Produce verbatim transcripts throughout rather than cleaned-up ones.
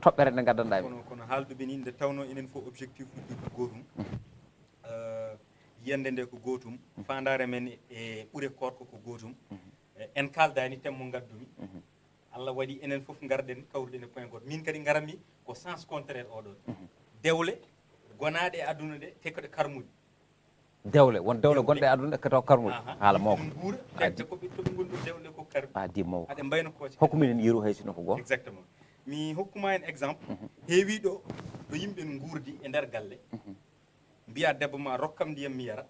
toɓɓere nde ngaddanɗaa mi. Kono kono haalduɓe ni, nde tawno enen fof objectif uji ko gootum. Eh, yiyannde nde ko gootum. Faandaare men e ɓure koorko ko gootum. Eh, en kaaldaani thème mo ngaddumi. Allah waɗi enen fof ngarɗen kawruɗen e point gooto. Min kadi ngaranmi ko sens contraire oɗon. Dewle gonaaɗe e aduna ɗe te ko ɗe karmuɗe. Dewle, won dewle gonɗe e aduna ɗe ko taw karmuɗe. Aha. Haala mawko. Nguura te ko ɓe to ɓe ngonɗo dewle ko karmuɗe. A di mawko. Aɗe mbayno kooce. Hokku minen yeru hay sinno ko gooto. Exactement. Mi hokkuma en exemple. Heewi ɗo ɗo yimɓe nguurdi e nder galle. Mbiya debbo ma rokkam ndiyam mi yara.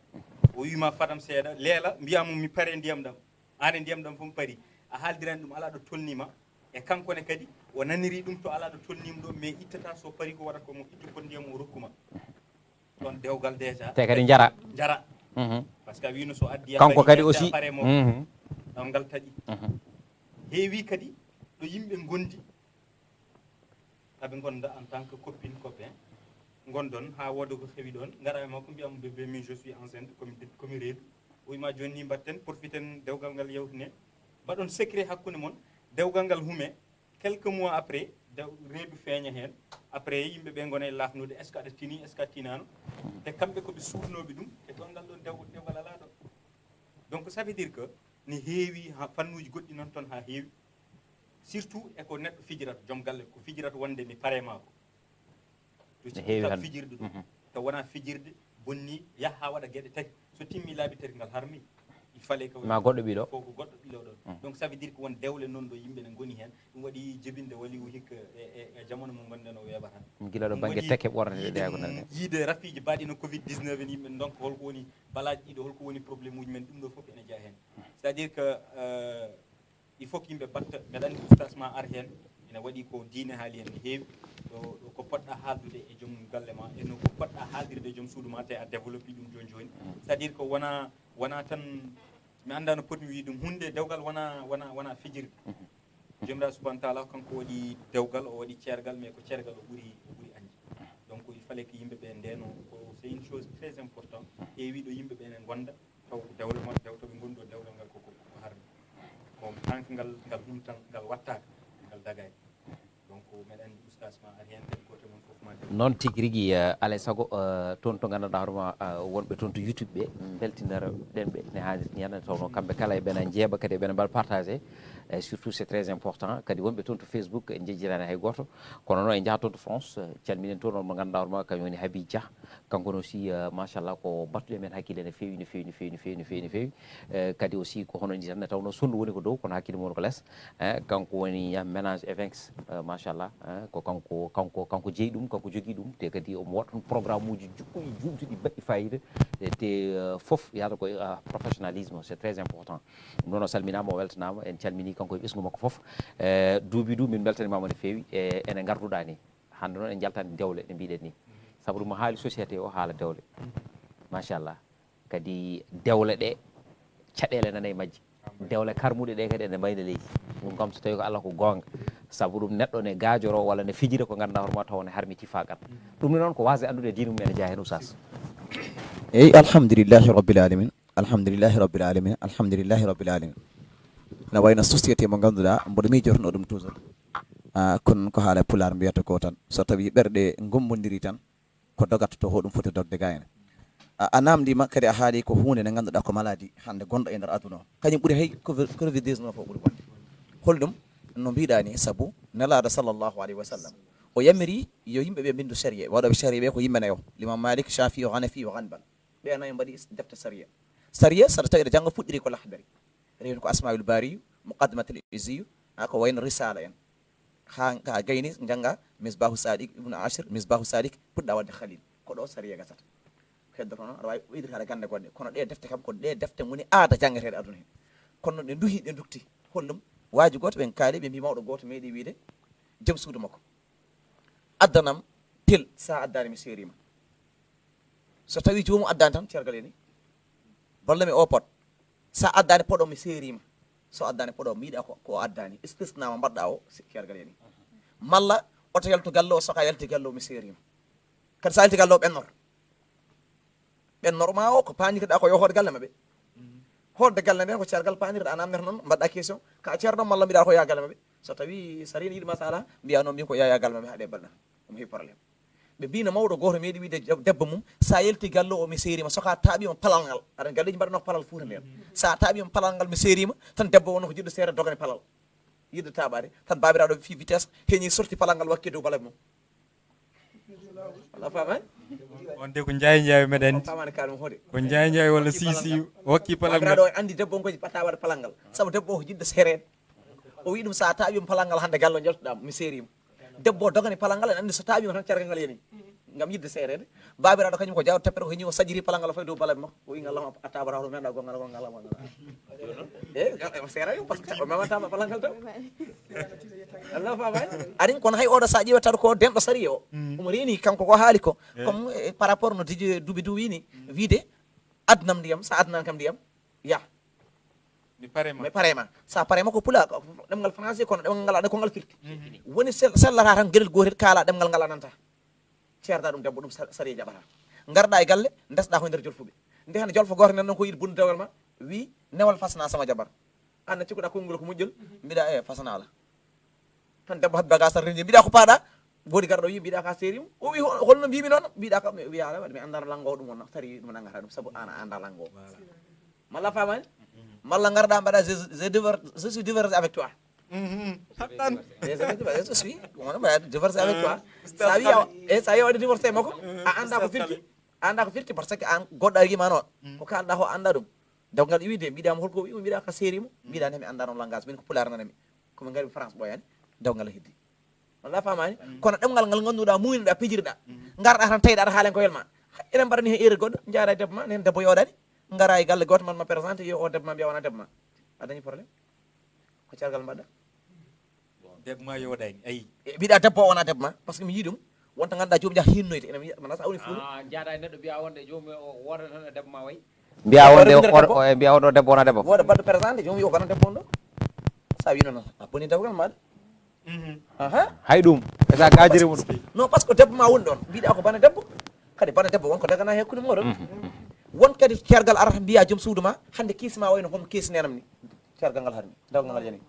O wima fadam seeɗa leela, mbiya mo mi pare ndiyam ɗam. Aan e ndiyam ɗam fof pari. A haaldirani ɗum alaa ɗo tolnima. E kanko ne kadi o naniri ɗum to alaa ɗo tolnima ɗo, mais ittata so pari ko waɗata ko mo ittu ko ndiyam o rokkuma. Ɗon dewgal déjà. Te kadi njara. Njara. Mhm. Parce que a wino so addi Kanko kadi aussi. Mhm. Ɗon ngal taƴi. Heewi kadi ɗo yimɓe ngondi aɓe ngonda en tant que copine copain, ngondon haa wooda ko heewi ɗon, ngara e makko mbiya mo bébé min je suis enceinte, komi komi reedu. O wima joni ni mbatten, profiten dewgal ngal yewtine, mbaɗon secret hakkunde mon, dewgal ngal hume. Quelques mois après, reedu feeña heen. Après yimɓe ɓe ngona e laafnude est ce que aɗa tini, est ce que a tinano? Te kamɓe ko ɓe suuɗnooɓe ɗum. E ɗon ngal ɗon dewgal alaa ɗo. Donc ça veut dire que ne heewi fannuuji goɗɗi noon toon haa heewi. Surtout e ko neɗɗo fijirata, joom galle ko fijirata wonde mi pare maako. Ne heewi hannde. Fijirde ɗum taw wona fijirde bonni, yaha haa waɗa geɗe tati. So timmi laabi tati ngal harmi, il fallait que ma goɗɗo ɓiɗo. Fof ko goɗɗo ɓiɗo ɗon. Donc ça veut dire que won dewle noon ɗo yimɓe ne ngoni heen. Ɗum waɗi jebinde waliwu hikka e e- e jamanu mo ngonɗen o weeɓata. Gila ɗo bannge tekke ɓornete ɗe ko nande. Yiide rafiiji baɗi no covid dix-neuf en, yimɓe donc holko woni balaji ɗiɗo, holko woni problème uji men, ɗum ɗo fof ene jeya heen. C'est à dire que euh, il faut que yimɓe batta. Mbeɗa anndi oustas ma ar heen, ene waɗi ko diine haali heen ne heewi. Ɗo ɗo ko poɗɗa haaldude e joom galle ma, e no ko poɗɗa haaldirde e joom suudu ma te a développe ɗum jooni jooni. C'est à dire que wona wona tan mi annda no potmi wiide ɗum. Hunde dewgal wona wona wona fijirde. Jomiraɗo subhanahu wa taala kanko waɗi dewgal, o waɗi ceergal, mais ko ceergal o ɓuri o ɓuri añde. Donc il fallait que yimɓe ɓe ndeno ko c'est une chose très important. Heewi ɗo yimɓe ɓe ne ngonda taw dewle mon dewtoɓe ngoni ɗo dewgal ngal koko ko harmi. Ko tanke ngal ngal humtan ngal wattaka ngal dagani. Donc meɗa anndi oustas ma ar heen kadi goto mon fof ma dew. Noon tigi rigi. Alay sago toon to nganndanɗaa hoore ma wonɓe toon to youtube ɓe peltinara ɗen ɓe ne haanirti ñande tawno kamɓe kala e ɓena jeeɓa kadi e ɓena mbaɗa partagé. E surtout c'est très important kadi wonɓe toon to facebook en jejjirani hay gooto. Kono noon en njaha toon to france, calminen toon on mo nganndanɗaa hoore ma kañum woni habi dia. Kanko no aussi machallah ko battuɗo men hakkille no feewi no feewi no feewi no feewi no feewi no feewi. Kadi aussi ko hono ni tan ne tawno sondu woni ko dow kono hakkille mum woni ko les. Kanko woni ménage evinx. Machallah. Ko kanko kanko kanko jeeyi ɗum, kanko jogii ɗum te kadi omo waɗa ɗum programme uji juɓɓuɗi juutuɗi baɗɗi fayida. Te fof yahata ko professionnalisme c'est très important. Ɗum noon o salminaama o weltanaama, en calminii kanko e ɓesngu makko fof. Duubi du min mbeltanimaama no feewi e ene ngarduɗaa ni. Hannde noon en njaltani dewle ɗe mbiɗen ni. Sabu ɗum haali société o haala dewle. Machallah. Kadi dewle ɗe caɗeele nana e majje. Dewle karmuɗe ɗe kadi ene mbayna leydi. Ɗum kam so tawi ko allah ko goonga. Sabu ɗum neɗɗo ne gaajoro walla ne fijira ko ngannduɗaa hoore ma taw ne harmiti faagal. Ɗum ne noon ko wasde anndude e diine mum ene jeya heen oustas. Eyi alhamdulillahi rabbil alamin. Alhamdulillahi rabbil alamin. Alhamdulillahi rabbil alamin. Na wayno société mo ngannduɗaa mboɗo miijorno ɗum toujours. Ah, kono ko haala pulaar mbiyata ko tan so tawi ɓerɗe ngombodiri tan ko dogat to hoɗum foti dogde gayna. A namdima kadi a haali ko hunde nde ganduɗa ko maladi hande gonɗo e nder aduna o kañum ɓuuri hay covid dix-neuf o ɓuuri bonde. Holɗum? No mbiɗa ni sabu nelaɗo sallallahu alayhi wa sallam o yamiri yo yimɓe ɓe mbindu sariya, waɗoɓe sariya ɓe ko yimɓe nayo: limam malik, shafi, o hanafi, o hanbal. Ɓe nayo mbaɗi defte sariya. Sariya saɗa tawi ɗo janngo fuɗɗiri ko lahdari, rewni ko asmaul bariyu, muqaddimatul iziyu, ha ko wayno risala en. Ha ka gayni jannga misbahu sadiq, ibnu ashir, misbahu salik puɗɗa wadde khalil. Ko ɗo sariya gasata. Heddoto noon aɗa wawi ɓeydita aɗa ganda goɗɗe kono ɗe defte kam ko ɗe defte ngoni aada janngeteɗe aduna he. Kono ɗe duhi ɗe dukti. Holɗum? Waji goto ɓen kaali ɓe mbi mawɗo goto meeɗi wiide joom suudu makko addanam tel, sa addani mi seerima. So tawi jomum addani tan cergal yani, bollami o pot. Sa addani poɗo mi seerima. So addani poɗo mi yiɗa ko ko addani istisna ma mbaɗɗa o cergal yani. Malla oto yaltu galle o soka yalti galle o mi seerima. Kadi sa yalti galle o ɓennor ɓennor ma o ko pañirɗa ko yo hoode galle maɓɓe. Hoode galle nde ko cergal pañirɗa namdata noon mbaɗɗa question ka ceerno malla mbiɗa ko ya galle maɓɓe. So tawi sariya ne yiɗi ma so alaa, mbiya noon, mbin ko yaya gal ma mi haɗe balɗe. Omo heɓi problème. Ɓe mbino mawɗo gooto meeɗi wiide deb- debbo mum, sa yalti galle o mi seerima, soka taaɓima palal ngal. Aɗa galleeji mbaɗanoo palal fuuta ndeen. Sa taaɓima palal ngal mi seerima, tan debbo wonno ko jiɗɗo seere dogani palal. Yiɗde taaɓaade, tan baabiraaɗo fi vitesse, heñi sorti palal ngal wakki dow bale mum. Wala faamaani? On de ko njaay njaay meɗen. On faamaani kaɗum hode. Ko njaay njaay walla sisi wakki palal ngal. Baabiraaɗo o anndi debbo on ko ɓatta waɗa palal ngal. Sabu debbo o ko jiɗɗo seereede. O wi ɗum, sa taaɓima palal ngal hannde galle o joltoɗaa mi seerima. Debbo o dogani palal ngal, ene anndi so taaɓima tan cergal ngal yani. Ngam yiɗde seereede. Baabiraaɗo kañum ko jawta teppere, o heñi o sajjiri palal ngal o fayi dow bale makko. O wi ngal lama a taaɓata hoto meɗa gongal gongal lama ngal. E, o seera yo, parce que o memantama palal ngal taw. Allah faamaani. Arin kono hay oɗo sa ƴeewata ko denɗo sariya o. Omo reeni kanko ko haali ko. Comme eh, par rapport no diji duuɓi duuɓi ni. Wiide adnam ndiyam, sa adnan kam ndiyam. Ya. Mi parema. Mi parema. Sa parema ko pulaar, ko ɗemngal français kono ɗemngal ngal ko ngal firti. Woni sel- sellata tan geɗel gootel kaala ɗemngal ngal a nanta. Ceerda ɗum debbo ɗum sa- sariya jaɓata. Ngarɗa e galle, ndesɗa ko e nder jolfuɓe. Nde hannde jolfo gooto nan noon ko yiɗi bonnude dewgal ma, wi newal fasna sama jabar. An na cikkuɗa konngol ko moƴƴol, mbiɗa e fasna ala. Tan debbo haɓɓi baga tan rendi, mbiɗa ko paɗa, woodi garɗo wi mbiɗa ka seerima. O wi hol- holno mbimi noon, mbiɗa ka mi wiya ala waɗi mi anndano lango ɗum wonna sari ɗum nanngata ɗum sabu an a annda lango. Malla faamaani? Malla ngarɗa mbaɗa je, je, divorce- je suis divorcé avec toi. Hattan. E je suis divorcé avec toi. Sa wi a- e sa wi a waɗi divorcé makko, a annda ko firti. A annda ko firti parce que an goɗɗo ari ma noon. Ko kalɗa ko annda ɗum. Dewgal iwi de mbiɗa mo holko wi mo mbiɗa ka seerima. Mbiɗa ne mi annda noon langage min ko pulaar nanami. Ko min ngari France ɓooyani. Dewgal heddi. Walla faamaani? Kono ɗemngal ngal ngannduɗa muuynoɗa pijirɗa. Ngarɗa tan tawiɗa aɗa haalen ko welma. Eɗen mbaɗani heen erreur goɗɗo, njaara e debbo ma, neen debbo yooɗani. Ngara e galle gooto man ma présenté yo o debbo ma mbiya wona debbo ma. A dañi problème. Ko cergal mbaɗɗa. Debbo ma yooɗani, ayi. E, mbiɗa debbo o wona debbo ma, parce que mi yii ɗum. Wonta ngannduɗa joom jah hinnoyde, ene wiya mana sa woni fuuno. Ah, jaada e neɗɗo mbiya wonde joom o woodata tan e debbo ma wayi. Mbiya wonde o- o- e mbiya wonde o debbo wona debbo. Wooda baɗɗo présenté joom wi o kona debbo on ɗo. Sa wino noon a boni dewgal maɗa. Aha. Hay ɗum e sa gajiri mum. Non, parce que debbo ma woni ɗon mbiɗa ko bana debbo. Kadi bana debbo won ko dagana he hakkunde moɗon. Won kadi cergal arata mbiya joom suudu ma hannde kiisi ma wayno homo kiisi nenam ni. Cergal ngal harmi dewgal ngal yani.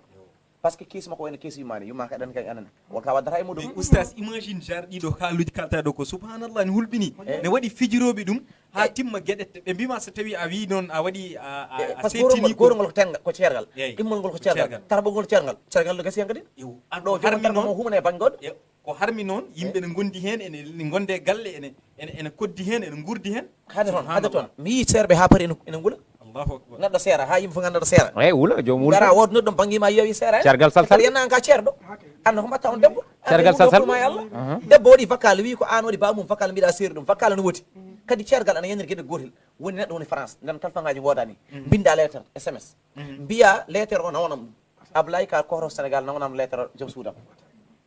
Parce que kiisi makko wayno kiisi yumani yumma ka ɗan kay anan. Won ka waddata e muɗum. Oustas, imagine jar ɗiɗo haaluji kaltaɗo ko subhanallah ni hulɓini. Ne waɗi fijirooɓe ɗum ha timma geɗe ɓe mbima so tawi a wi noon a waɗi a- a- a parce que gorol ngol- settini ko gorol ngol ko tengal ko ceergal. Eyi. Immol ngol ko ceergal. Ceergal. Tarɓol ngol ceergal. Ceergal no gasi hen kadi. Ew, an ɗo ko harmi joom noon. Mo humana e banggoɗo. Ew, ko harmi noon yimɓe ne gondi hen ene ne gonde galle ene ene ene koddi hen ene gurdi hen. Hade toon hade toon mi yii seerɓe ha pari ene ene ngula. Allahu akbar. Neɗɗo seera ha yimɓe fof ganda ɗo seera. Eyi wula joom wula. Gara wooda noddum bangi ma yewi seera. Cergal salsal. Kadi yenna an ka ceerɗo. Anno ko mbatta on debbo. Cergal salsal. Ma yalla. Debbo waɗi vocal wi ko an waɗi bamum vocal mbiɗa seeri ɗum vocal no woti. Kadi ceergal ana yenir geɗe gotel. Woni neɗɗo woni France nden kalfangaji godani. Mbinda lettre sms. Mbiya lettre o nawanam ɗum. Ablaye ka koro Sénégal nawanam lettre joom suudam.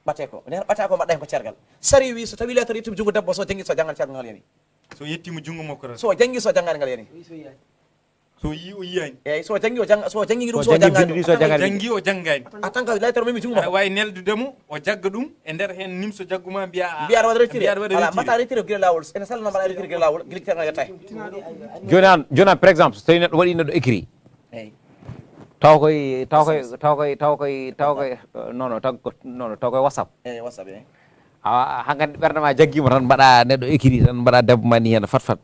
Ɓate ko nden ɓata ko mbaɗɗa hen ko cergal. Sari wi so tawi lettre yettum jungo debbo so jangi so jangan cergal ngal yani. So yettima jungo makko tan. So jangi so jangan ngal yani. So yi o yiyani. Eyyi so jangi o jang so jangi ɗum so jangi jangani. Bindi so jangani. Jangi o jangani. A tan ka lettre memi jungo makko. Aɗa wawi neldudemo o jagga ɗum e nder hen nimso jagguma mbiya a- mbiya aɗa waɗa retiré. Mbiya aɗa waɗa retiré. Mbaɗa retiré gila lawol ene salno mbaɗa retiré gila lawol gila ceerno yettaki. Joni an joni an par exemple so tawi neɗɗo waɗi neɗɗo écrit. Eyyi. Taw koy taw koy taw koy taw koy taw koy non non taw ko non non taw koy whatsapp. Eyyi whatsapp eyyi. Awa hankkadi ɓerde ma jaggima tan mbaɗa neɗɗo écrit tan mbaɗa debbo ma ni hen fat fat.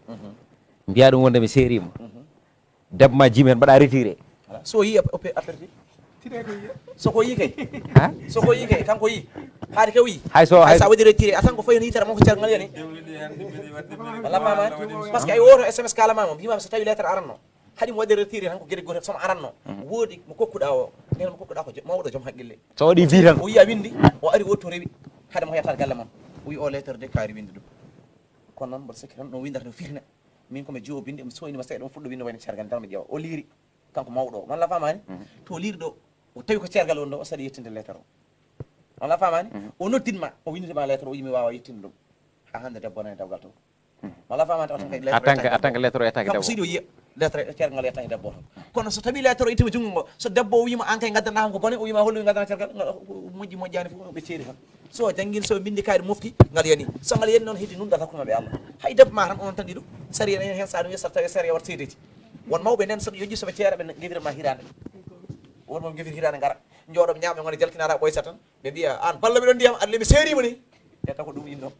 Mbiya ɗum wonde mi seerima. Debbo ma jimi hen mbaɗa retiré. So yi aperti. Soko yi kay. Soko yi kay kanko yi. Haade kew yi. Hay so hay sa waɗi retiré a tan ko fayi no yitere makko cergal yani. Walla famani. Parce que ay woto sms kalamama mbimama so tawi lettre aranno. Haɗi mo waɗi retiré tan ko gueɗe gotel somo aranno. Woodi mo kokkuɗa o nden mo kokkuɗa ko mawɗo joom haqqille. So waɗi vi tan o yi a windi o ari wotto rewi. Haade mo yettat galle mon o yi o lettre de kaari windi ɗum. Kono noon mboɗo sikki tan no windata no firina. Min komi jiwo binde mi soynima seeɗa o fuɗɗo winde wayno cergal tan mi ƴeewa o liiri. Kanko mawɗo o walla famani. To liiri ɗo o tawi ko cergal woni ɗo o saɗi yettinde lettre o. Walla famani. O noddinma o windima lettre o yimi wawa yettinde ɗum. Ha hande debbo nani dawgal to. Walla famani tawa tan kay lettre en tant que lettre o yettaki debbo. Siɗi o yiya lettre cergal ngal yettaki debbo to. Kono so tawi lettre o ittima junngo ngo so debbo o wima an kay gaddana kam ko bone o wima hollo gaddana cergal moƴƴi moƴƴani fof ɓe ceeri tan. So janngin so bindi kayit mofti ngal yani so ngal yani noon heddi nunɗa hakkunde maɓɓe Allah. Hay debbo ma tan onon tan ɗiɗo sariya nani hen sa ɗum yesata tawi sariya wat seedeji. Won mawɓe nden soɓe yoƴƴi soɓe ceera ɓe gefirma hirande. Won mom gefir hirande ngara. Jooɗo ɓe ñaama, ɓe ngona jalkinaara ɓoysa tan. Ɓe mbiya, "An balla miɗon ndiyam, adle mi seeriima ni." E tako ɗum inno.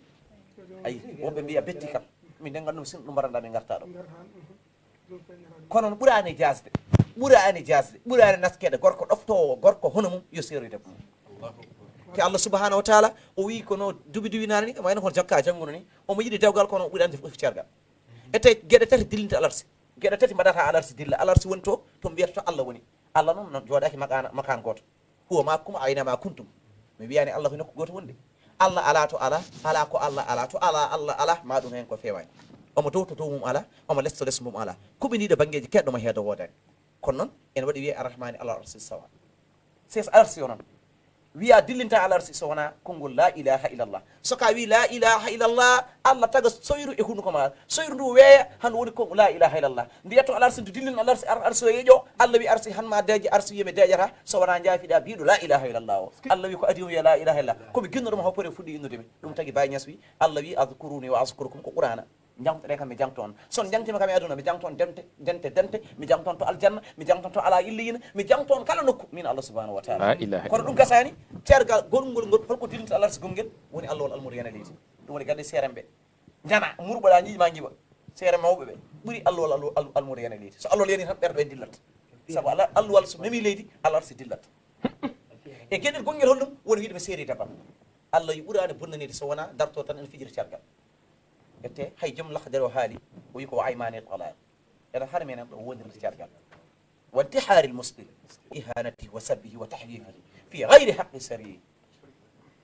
Ayi, woɓɓe mbiya, "Betti kam. Min de nganndu sin ɗum mbaranda min ngarta ɗo." Kono noon ɓuraani jaasde, ɓuraani jaasde, ɓuraani naskeede gorko ɗoftoowo gorko hono mum yo seeroy debbo mum. Te Allah subhanahu wa taala o wii kono dubi dubi naani kam wayno kono jokka jannguno ni, omo yiɗi dewgal kono o ɓuri ande fof cergal. Ete geɗe tati dillinta alarsi, geɗe tati mbaɗata alarsi dilla, alarsi woni to, to mbiyata to Allah woni. Allah noon noon jooɗaaki makaana, makaan gooto. Huwa maakum ayna ma kuntum. Mi wiyaani Allah ko nokku gooto wonde. Allah alaa to alaa, alaa ko Allah alaa to alaa, Allah alaa, ma ɗum heen ko feewaani. Omo dow to dow mum alaa, omo les to les mum alaa. Kuɓiniiɗo banngeeji keedɗo mo heedo woodaani. Kono noon, ene waɗi wiyee Arrahmani alal arsi stawa. Ses alarsi o noon. Wiya dillinta alarsi so wonaa konngol la ilaha illallah. So ka wi la ilaha illallah, Allah taga soyru e hunduko ma. Soyru ndu weeya, han woni ko la ilaha illallah. Ndu yetto alarsi ndu dillin alarsi, ar-, arsi o yeƴo, Allah wi arsi han ma deeƴe, arsi wiye mi deeƴata, so wonaa njaafiɗa biiɗo la ilaha illallah o. Allah wi ko adi o wiya la ilaha illallah. Ko mi ginnuɗo ma hoppore fuɗɗi innude mi. Ɗum tagi Baye Niass wi, Allah wi azkuruni wa azkurukum ko Qur'ana. Jangtoɗe kam mi jangto on. So on jangtima kam e aduna, mi jangto on dente, dente, dente, mi jangto on to aljanna, mi jangto on to ala illiyina, mi jangto on kala nokku, min Allah subhanahu wa taala. La ilaha Kono ɗum illallah. Gasani, tergal gonngol ngol, holko dillinta Allah so gongel, woni Allah wal almuru yana leydi. Ɗum woni gande seeremɓe. Jana, murɓoɗa ñiiƴi ma ngiwa. Seere mawɓe ɓe. Ɓuri Allah wal alu-, alu-, almuru yana leydi. So Allah yani tan ɓerɗo en dillat. Sabu Allah, Allah wal so memi leydi, Allah so dillat. E geɗel gongel holɗum, woni wiide mi seeri dabam. Allah yi ɓuraani bonnaniide so wonaa darto tan en fijiri tergal. Ete hay joom lahdere o haali, o wi ko wa aymani talaq. Ene har menen ɗo wondirde tergal. Wa intiharil muslim, ihanatihi wa sabbihi wa tahwifihi fi gayri haqqi sari.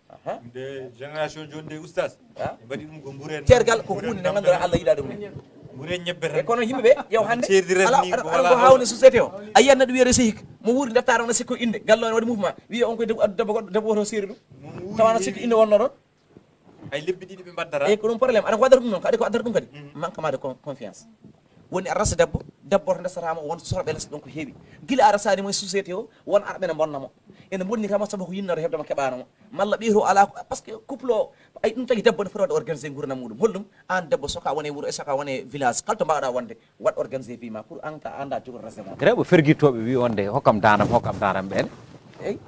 Aha. Nde génération jooni nde oustaz, Ha? Ɓe mbaɗi ɗum ko mburen. Tergal ko huunde nde ngannduɗaa Allah yiɗaa ɗum ne. Mburen ñebbe tan. E kono yimɓe ɓe, yew hannde, ceerdi ala, resmi ala, ko ala ko wala hawni société o. A yiyat neɗɗo wiya resi hik, mo wuuri ndettaaro na sikko innde, gallo ne waɗi mouvement. Wiya on koye debbo, addu debbo goɗɗo, debbo woto seeri ɗum. Tawa na sikko innde wonno ɗon. Ay lebbi ɗiɗi ɓe mbaddara. Eyi, ko ɗum problème. Aɗa ko waɗata ɗum noon, ko aɗa ko addata ɗum kadi. Mhm. Manque ma de con-, confiance. Woni a rasa debbo, debbo to ndesatama, won sorɓe lesa ɗon ko heewi. Gila a rasani mo e société o, won arɓe ne bonna mo. Ene bonni kama sabu ko yinnata heɓde mo keɓano mo. Malla ɓiy to ala ko, parce que couple o, ay ɗum tagi debbo ne foti wadde organisé gurdam muɗum. Holɗum? An debbo soka wone wuro e soka wone village, kala to mbawɗa wonde, waɗ organisé vie ma pour an ka anda jogor rase mo. Rewɓe fergitoɓe wi on de, "Hokkam danam, hokkam danam ɓen." Eyi,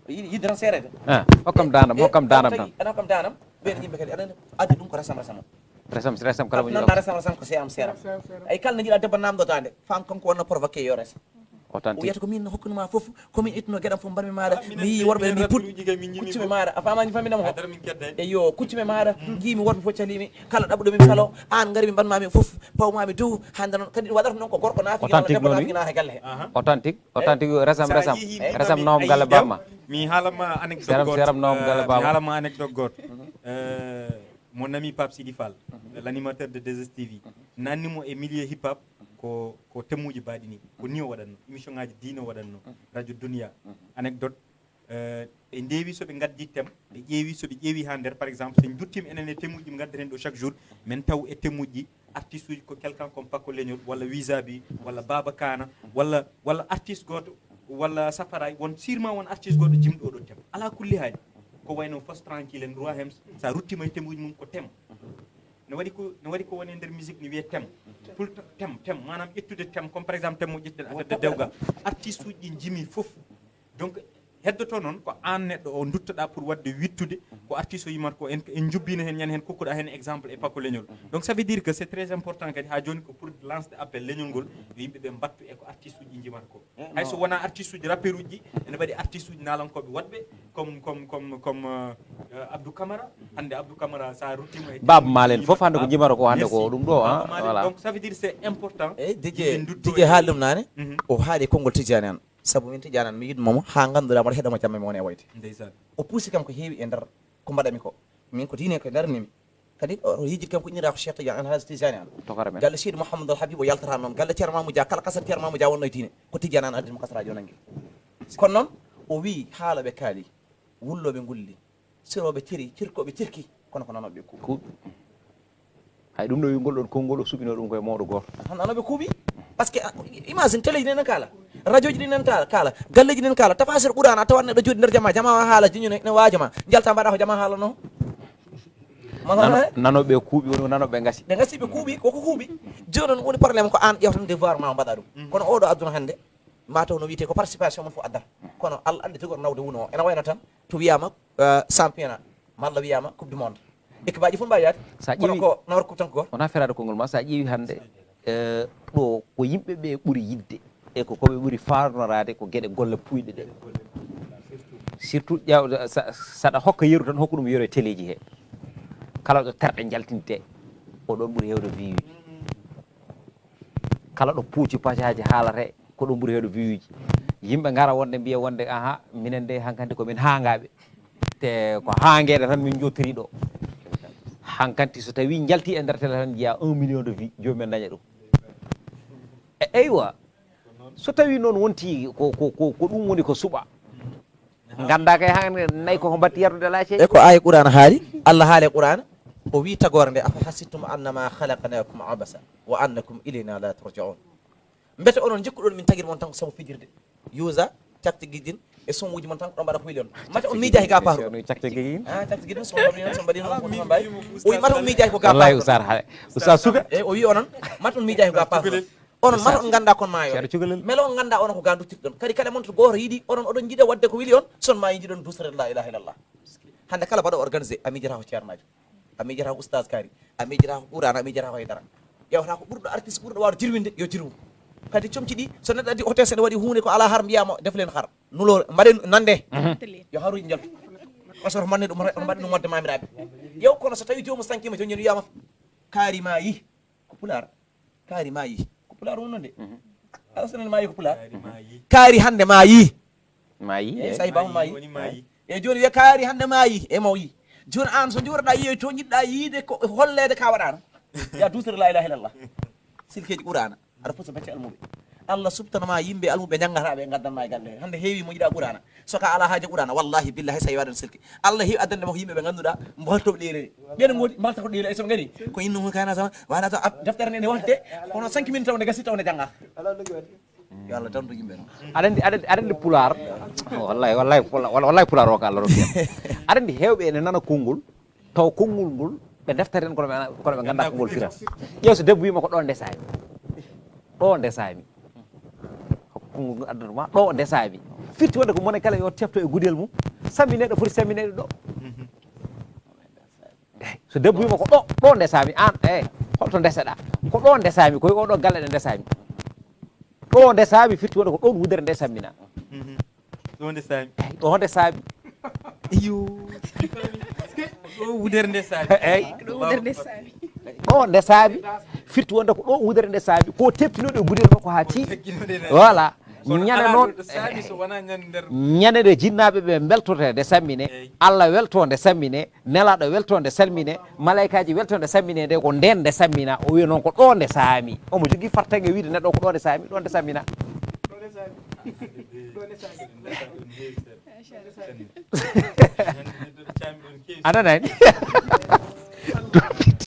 yiɗi, yiɗi tan seerede. Ah, hokkam danam, eh, hokkam danam tagi, tan. Ana hokkam danam, ɓen yimɓe kadi, aɗa andi, addi ɗum ko resam resam o. Resam, resam kala mo Aduna jiɗa. Resam resam ko seeram seeram. Ay kala ne jiɗa debbo namdotande, fam kanko wonno provoqué yo resa. O Authentique. Wiyata ko min hokkunu ma fof, ko min ittuno geɗam fof mbarmi maɗa. Ah, minen mi yii worɓe mi put. Kuccumi maɗa, a famani famminam ho. Adara min kedde. Eyo, kuccumi maɗa, ngiimi worɓe fof calimi, kala ɗaɓɓuɗo min salo, an ngari mi mbanmami fof, pawmami dow, hande noon, kadi waɗata noon ko gorko naati, Authentique naati noon, naati galle he. Aha. Authentique, authentique, resam, sa resam, yeehi resam mbaɗmi noom ay galle jam, bamma. Mi haalama anecdote seram, goto. Seram noom galle Eh, mi bamma. Haalama anecdote goto. Eh, mon ami Pape Sidi Fall, l'animateur de deux S T V, nanni mo e milieu hip hop, ko, ko temuji baɗini, ko ni o waɗanno, émission ngaji diine o waɗanno, radio Dunia, anecdote, eh, ɓe ndewi soɓe gaddi tem, ɓe ƴeewi soɓe ƴeewi ha nder, par exemple, so en duttimi enen e temuji ɓe gaddeten ɗo chaque jour, min taw e temuji artiste uji ko quelqu'un comme Paco Leñol, walla Wizabi, walla Baba Kana, walla, walla artiste goto, walla Safaray, won sûrement won artiste goto jimɗo oɗo tem. Ala kulli hali, ko wayno Fos Tranquille en, Roi Hems, sa ruttima e temuji mum ko tem. Ne waɗi ko, ne waɗi ko woni e nder musique ne wiyee thème. Tout le temps thème, thème, maanaam ƴettude thème, comme par exemple thème mo ƴetten affaire de dewgal. Artiste uji ɗi jimi fof. Donc, heddoto noon ko aan neɗɗo o duttoɗaa pour waɗde wittude ko artiste o yimata ko, en, en njubbino heen, ñande heen kokkuɗaa heen exemple e Paco Leñol. Donc, ça veut dire que c'est très important kadi haa jooni ko pour lancer appel leñol ngol, yo yimɓe ɓe mbattu e ko artiste uji ɗi jimata ko. Eh, hay so wonaa artiste uji, rappeur uji, ene mbaɗi artiste uji naalankooɓe woɗɓe, comme, comme, comme, comme, euh, euh, Abdou Camara. Hannde Abdou Camara, so a ruttiima e Baaba Maal en fof hannde ko jimata ko hannde ko ɗum ɗo, ah, Baaba Maal en, voilà. Donc, ça veut dire c'est important. Eh, Didier, yimɓe ndutto Didier e haali ɗum naane, mhm, o haali e konngol Tijjaani an. Sabu min Tijjaani an, mi yiɗ momo haa ngannduɗaa mboɗo heɗoma jamma mi wona e wayde. Ndeysaan. O puusi kam ko heewi e nder ko mbaɗami ko. Min ko diine ko darnimi. Kadi o yejjiti kam ko innira ko Cheikh Tidiane Alhaji Tidiane Anne. Tokara men. Galle Seydi Mouhamadou Al Habib o yaltata noon. Galle Thierno Mamoudou Dia, kala kasara Thierno Mamoudou Dia wonno e diine. Ko Tidiane Anne addi mo kasaraaji o nanngi. Kono noon, o wii haaloɓe kaali, wullooɓe ngulli, sirooɓe ciri, cirkooɓe cirki, kono ko nanooɓe kuuɓi. Kuuɓi. Hay ɗum ɗo wi ngol ɗon konngol o suɓino ɗum koye mawɗo gooto. Ahan, nanooɓe kuuɓi. Parce que, ah, imagine, télé ji ɗi nan kaala, radio ji ɗi nan ta-, kaala, galleji ɗi nan kaala, tafasir Qur'an, a tawat neɗɗo jooɗi nder jama, jama o haala, jiñu ne, ne waajo ma, jalta mbaɗa ko jama haalano. Nano-, nanooɓe kuuɓi woni ko nanooɓe ngasi. Ɓe ngasi, ɓe kuuɓi, koko kuuɓi. Jooni noon woni problème ko aan ƴeewtan devoir ma o mbaɗa ɗum. Mm. Kono oɗo aduna hannde, ma taw no wiyetee ko participation mum fof addata. Kono Allah anndi jogoɗo nawde wuno o. Ena wayno tan to wiyama, eh, championnat, malla wiyama coupe du monde. Équipe aji fof mbawi yaade. Sa kono ƴeewi ko nawata coupe tan ko goto. Wona feraade konngol ma, sa ƴeewi hannde, eh, ɗo ko yimɓe ɓe ɓuri yiɗde e ko koɓe ɓuri farnoraade ko geɗe golle puyɗe ɗe. Surtout ƴaw-, sa-, saɗa hokka yeru tan, hokku ɗum yeru e teleji he. Kala ɗo terɗe njaltinte, o ɗon ɓuri hewde viwi. Kala ɗo puuci pacaaji haalate, ko ɗum ɓuri heewde viwuuji. Yimɓe ngara wonde mbiya wonde, aha, minen de hankanti ko min haangaaɓe. Te ko haangeede tan min njottori ɗo. Hankanti so tawi njalti e nder télé tan njiya un million de vues, joomum en daña ɗum. E, eywa, so tawi noon wonti ko, ko, ko, ko ɗum woni ko suɓa. Ngannda kay han nayi koko mbatti yardude laace. E ko aaya Qur'aana haali, Allah haali e Qur'aana, o wi tagoore nde, "Afa hasibtum annama khalaqnakum abasa wa annakum ilayna la turja'un." Mbete onon njikkuɗon min tagir mon tan ko sabu fijirde? Yuusa, cakti giɗin e somuuji mon tan ko ɗon mbaɗa ko weli on. Mate on miijaaki ga paaro. Cakti giɗin. Ah, cakti giɗin, so mbaɗi noon, so mbaɗi noon, ko ɗum mbaɗi. O wi mate on miijaaki ko ga paaro. Wallahi, Oustaz, hale. Oustaz suka. E, o wi onon, mate on miijaaki ko ga paaro. Onon mata on ngannda kon maayo. Ceerno Cukalel. Melo on ngannda onon ko ga duttirɗon. Kadi kala mon to gooto yiɗi, onon oɗon njiɗa waɗde ko weli on, son maayi njiɗon duusere la ilaha illallah. Hannde kala mbaɗo organisé, a miijata ko ceernaajo. A miijata ko oustaz kaari. A miijata ko Qur'aana, a miijata ko haydara. Ƴeewata ko ɓurɗo artiste, ɓurɗo waawde jirwinde, yo jirwu. Kadi comci ɗi, so neɗɗo addi hôtesse ene waɗi huunde ko alaa har, mbiyaama def leen har. Nuloo, mbaɗen nande. Mhm. Yo haruuji njaltu. Parce que on mbaɗni ɗum, on mbaɗni ɗum wadde maamiraaɓe. Ƴeew kono so tawi joomum sankiima, jooni jooni wiyaama kaari maayi. Ko pulaar. Kaari maayi. Ko pulaar woni noon de. Mhm. Aɗa senen maayi ko pulaar. Kaari maayi. Kaari hannde maayi. Maayi. Eyi, so a yii baaba maayi. Woni maayi. E jooni wiya kaari hannde maayi. E maw yi. Jooni aan so njuurɗaa yiyoy to njiɗɗaa yiide ko holleede ka waɗaano. Ya duusere la ilaha illallah. Silkeeji Qur'aana. Aɗa foti so becce almuɓe. Allah subtanama yimɓe almuɓe njanngataa ɓe ngaddanma e galle. Hannde heewi mo yiɗa Qur'aana. So ka alaa haaje Qur'aana, wallahi billahi so a yiwaade no silki. Allah heewi addande mo ko yimɓe ɓe ngannduɗaa mbaltoɓe ɗeele. Ɓen ngoni mbalta ko ɗeele, so ngari. Ko innahu kana zama, wala ta ab-, deftere nde ne wonde, kono cinq minutes taw nde gasi taw nde jannga. Yo Allah tantu yimɓe noon. Aɗa anndi, aɗa anndi, aɗa anndi pulaar. Wallahi, wallahi, pula-, wal-, wallahi pulaar o ko Allah rokki. Aɗa anndi heewɓe ene nana konngol, taw konngol ngol, ɓe deftere en kono ɓe, kono ɓe ngannda ko ngol firata. Ƴeew so debbo wiima ko ɗo ndesami. Ɗo ndesami. Ko konngol ngol addata ma, ɗo ndesami. Firti wonde ko mone kala yo tefto e gudel mum, sammineɗo foti sammineɗo ɗo. Eyi, so debbo wiima ko ɗo, ɗo ndesami, aan, eyi, holto ndeseɗaa? Ko ɗo ndesami, koye oɗo galle ɗe ndesami. Ɗo ndesami firti wonde ko ɗon wudere nde sammina. Mhm. Ɗo ndesami. Eyi, ɗo ndesami. Iyo. Ɗo wudere ndesami. Eyi. Ɗo wudere ndesami. Ɗo ndesami firti wonde ko ɗo wudere ndesami. Ko teptinoɗo e gudel makko haa tiiɗi. Voilà. Kono ñande alaa noon, ɗo saami so wonaa ñande nder ñande nde jinnaaɓe ɓe mbeltotee nde sammine, eey. Allah weltoo nde sammine, Nelaaɗo weltoo nde sammine, malaykaaji weltoo nde sammine, nde ko ndeen nde sammina. O wiya noon ko ɗo nde saami. Omo jogii fartaŋŋe wiyde neɗɗo ko ɗo nde saami, ɗo nde sammina. A nanani?